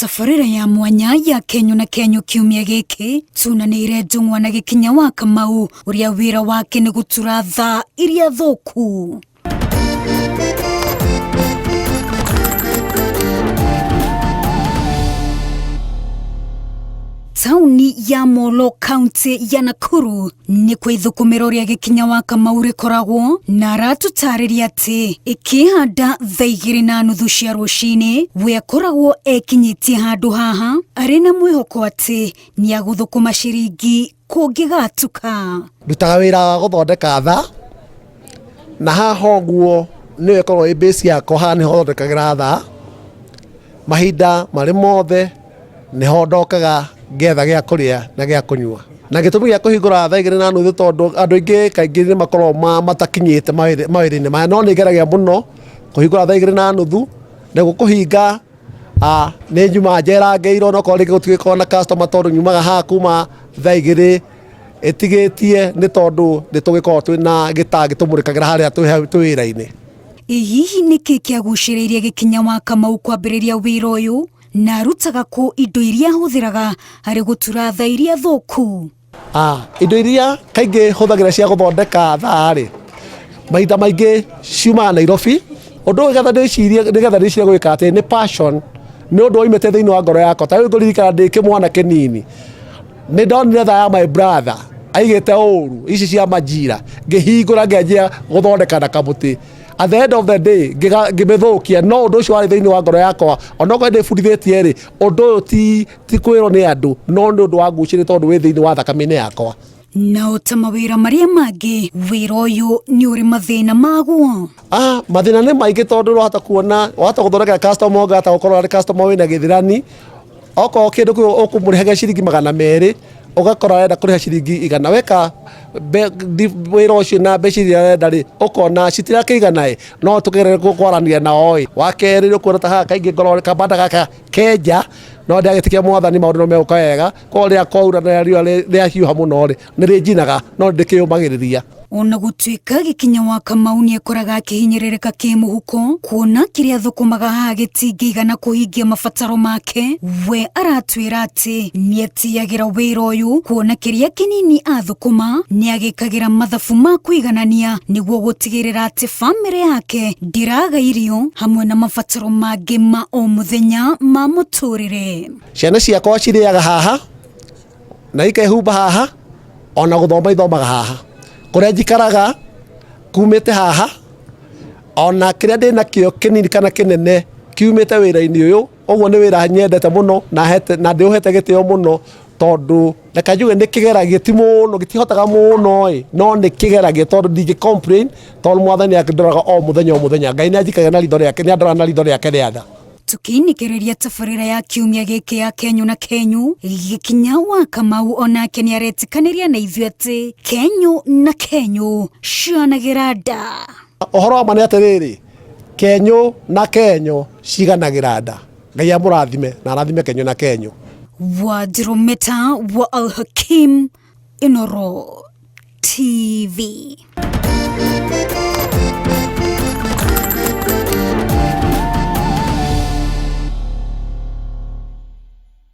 Tabarĩra ya mwanya ya Kenyũ na Kenyũ kiumia gĩkĩ tunanĩire njũng'wa na Gĩkinya wa Kamau ũrĩa wĩra wake nĩ gũtura thaa iria thũku. Taũni ya Molo kaunti ya Nakuru nĩkuo ithũkũmĩro rĩa Gĩkinya wa Kamau rĩkoragwo na aratũtarĩria atĩ ĩkĩhanda thaa 2:30 cia rũcinĩ we akoragwo ekinyĩtie handũ haha arĩ na mwĩhoko atĩ nĩ agũthũkũma ciringi kũngĩgatuka. Ndutaga wĩra wa gũthondeka thaa na haha ũguo nĩyo ĩkoragwo ĩ base yakwa, haha nĩho thondekagĩra thaa mahinda marĩ mothe nĩho ndokaga ngetha gĩa kũrĩa na gĩa kũnyua. Na gĩtũmi gĩa kũhingũra thaa 2:30 tondũ andũ aingĩ kaingĩ nĩ makoragwo matakinyĩte mawĩra-inĩ maya, no nĩ ngeragia mũno kũhingũra thaa 2:30 nĩguo kũhinga nĩ nyumaga njerangĩirwo no korwo rĩngĩ gũtigĩkoragwo na customer tondũ nyumaga haha kuma thaa 2 ĩtigĩtie nĩ tondũ nĩ tũgĩkoragwo twĩna gĩtaa gĩtũmũrĩkagĩra harĩa twĩ wĩra-inĩ. Ĩ hihi nĩkĩ kĩagucĩrĩirie Gĩkinya wa Kamau kwambĩrĩria wĩra ũyũ na arutaga kũ indo iria ahũthĩraga harĩ gũtura thaa iria thũku? Indo iria kaingĩ hũthagĩra cia gũthondeka thaa rĩ, mahinda maingĩ ciumaga Nairobi. Ũndũ ũyũ nĩgetha ndĩcirie nĩgetha ndĩcirie gwĩka atĩ nĩ passion, nĩ ũndũ waumĩte thĩinĩ wa ngoro yakwa. Ta rĩu ngũririkana ndĩ kĩmwana kĩnini, nĩ ndonire thaa ya my brother aigĩte ũru ici cia majira, ngĩhingũra ngĩanjia gũthondeka na kamũtĩ. At the end of the day ngĩmĩthũkia, no ũndũ ũcio warĩ thĩinĩ wa ngoro yakwa, onokorwo ndĩbundithĩtie rĩ, ũndũ ũyũ ti kwĩrwo nĩ andũ, no nĩ ũndũ wangucĩrĩirie tondũ wĩ thĩinĩ wa thakame-inĩ yakwa. Na o ta mawĩra marĩa mangĩ, wĩra ũyũ nĩ ũrĩ mathĩna maguo. Mathĩna nĩ maingĩ tondũ ũrahota kuona, wahota gũthondekera customer ũngĩ ahota gũkorwo arĩ customer wĩna gĩthĩrani, okorwo kĩndũ kĩu ũkũmũrĩhagia ciringi 200, ũgakora arenda kũrĩha ciringi 100, weka wĩra ũcio na mbeca iria arenda rĩ, ũkona citirakĩigana ĩ, no tũgerere kwaranĩria nao ĩ. Wa kerĩ nĩ ũkuona ta haha kaingĩ ngoragwo kabanda gaka kenja, no ndagĩtĩkia mwathani maũndũ no megũka wega, koguo rĩrĩa kwaura na riũa rĩahiũha mũno rĩ, nĩ rĩnjinaga no nĩ ndĩkĩyũmagĩrĩria. Ona gũtuĩka Gĩkinya wa Kamau nĩekoraga akĩhinyĩrĩrĩka kĩmũhuko, kuona kĩrĩa athũkũmaga haha gĩtingĩigana kũhingia mabataro make, we aratwĩra atĩ nĩetĩyagĩra wĩra ũyũ kuona kĩrĩa kĩnini athũkũma nĩagĩkagĩra mathabu ma kũiganania nĩguo gũtigĩrĩra atĩ bamĩrĩ yake ndĩraga irio hamwe na mabataro mangĩ ma o mũthenya ma mũtũrĩre. Ciana ciakwa cirĩaga haha na ikehumba haha ona gũthoma ithomaga haha. Kũrĩa njikaraga kumĩte haha ona kĩrĩa ndĩnakĩo kĩnini kana kĩnene kiumĩte wĩra-inĩ ũyũ. Ũguo nĩ wĩra nyendete mũno na hete na ndĩũhete gĩtĩo mũno tondũ reke njuge nĩ kĩgeragia ti mũno gĩtihotaga mũno ĩ no nĩ kĩgeragia tondũ ndingĩ complain tondũ mwathani andoraga o mũthenya o mũthenya. Ngai nĩ anjikagia na ritho rĩake, nĩ andoraga na ritho rĩake rĩa tha. Tũkĩinĩkĩrĩria tabarĩra ya kiumia gĩkĩ ya Kenyũ na Kenyũ, Gĩkinya wa Kamau onake nĩ aretĩkanĩria na ithuĩ atĩ Kenyũ na Kenyũ cionagĩra nda. Ũhoro wa ma nĩ atĩrĩrĩ, Kenyũ na Kenyũ ciganagĩra nda. Ngai amũrathime na arathime Kenyũ na Kenyũ. Wanjirũ Meta wa Al Hakim, Inooro TV.